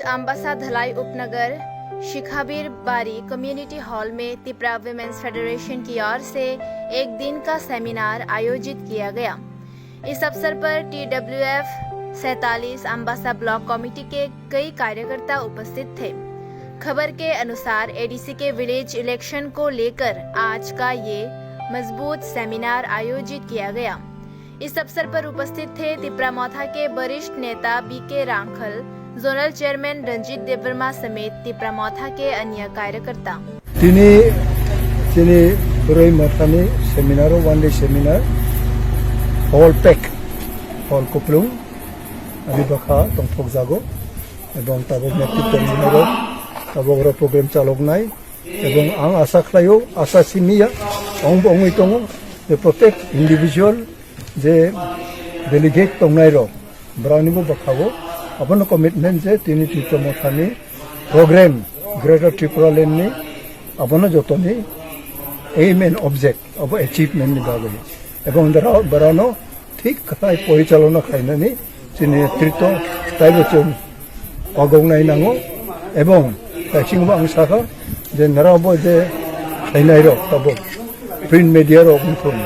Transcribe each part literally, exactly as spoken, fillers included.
अम्बासा धलाई उपनगर शिखाबीर बारी कम्युनिटी हॉल में तिपरा वुमेन्स फेडरेशन की ओर से एक दिन का सेमिनार आयोजित किया गया। इस अवसर पर टीडब्ल्यूएफ सैंतालीस अम्बासा ब्लॉक कमेटी के कई कार्यकर्ता उपस्थित थे। खबर के अनुसार एडीसी के विलेज इलेक्शन को लेकर आज का ये मजबूत सेमिनार आयोजित किया गया। इस अवसर पर उपस्थित थे तिपरा मोथा के वरिष्ठ नेता बीके रांखल, जोनल चेयरमैन रंजीत देववर्मा समेत तिपरा मोथा के अन्य कार्यकर्ता। Tini chini bwrwi mothani seminar o, one day seminar, hall pack, hall kuplung, ani bwkha tongthokjago, ebong tabuk netrito tongmani rok, tabuk oro program chaloknai, ebong ang asa khlaio, asa simiya, ongbo ongwi tongo, je protek individual je delegate tongnai rok, borokni bo bwkha o, abono commitment je tini Tipra Mothani program Greater Tripura Land ni abono jotoni aim and object abo achievement ni bagwi. Ebong dara borokno thik khlai porichalona khlainani chini netrito taibo chwng ogongnai nango. Ebong kaisingbo ang sakha je norok bo je khlainai rok tabuk print media rok wngthung,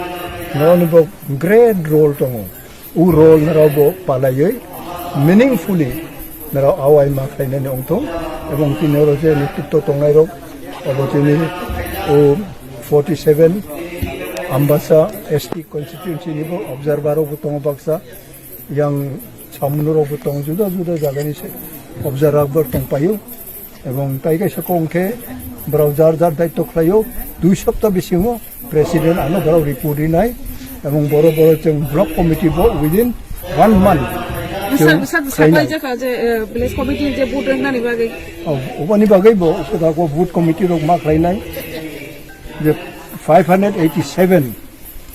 norokni bo great role tongo. O role norok bo palaiwi meaningfully norok awai ma khlainani wngthung. Ebong tini oro je netrito tongnai rok abo tini o forty seven Ambasa S T constituency ni bo observer rok bo tongo baksa, yang samung rok bo tongo, juda juda jaga ni se observer rok bo tongpaio. Ebong tai kaisa kong khe borok jar jar daityo khlaio, dui sapta bisingo president ano borok report rinai, ebong borok borok chwng block committee bo within one month chwng khlainai. Sir, sir, sir, je, eh, village committee je vote ringnani bagwi. Oh, oboni bagwi bo, sodako vote committee rok ma khlainai, je five hundred eighty seven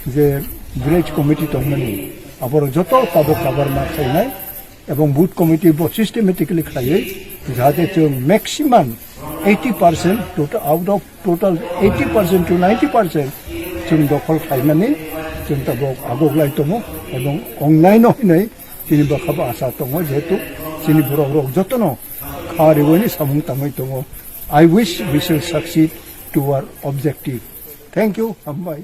je village committee tongmani, aborok joto tabuk kabar ma khlainai. Ebong booth committee bo systematically khlaiwi, jahate chwng maximum eighty percent total, out of total eighty percent to ninety percent chwng dokhol khlaimani chwng tabuk agoglai tongo. Ebong ongnaino hinwi chini bwkha bo asa tongo, jehetu chini borok rok jotono kha riwini samung tangwi tongo. I wish we shall succeed to our objective. Thank you, hambai.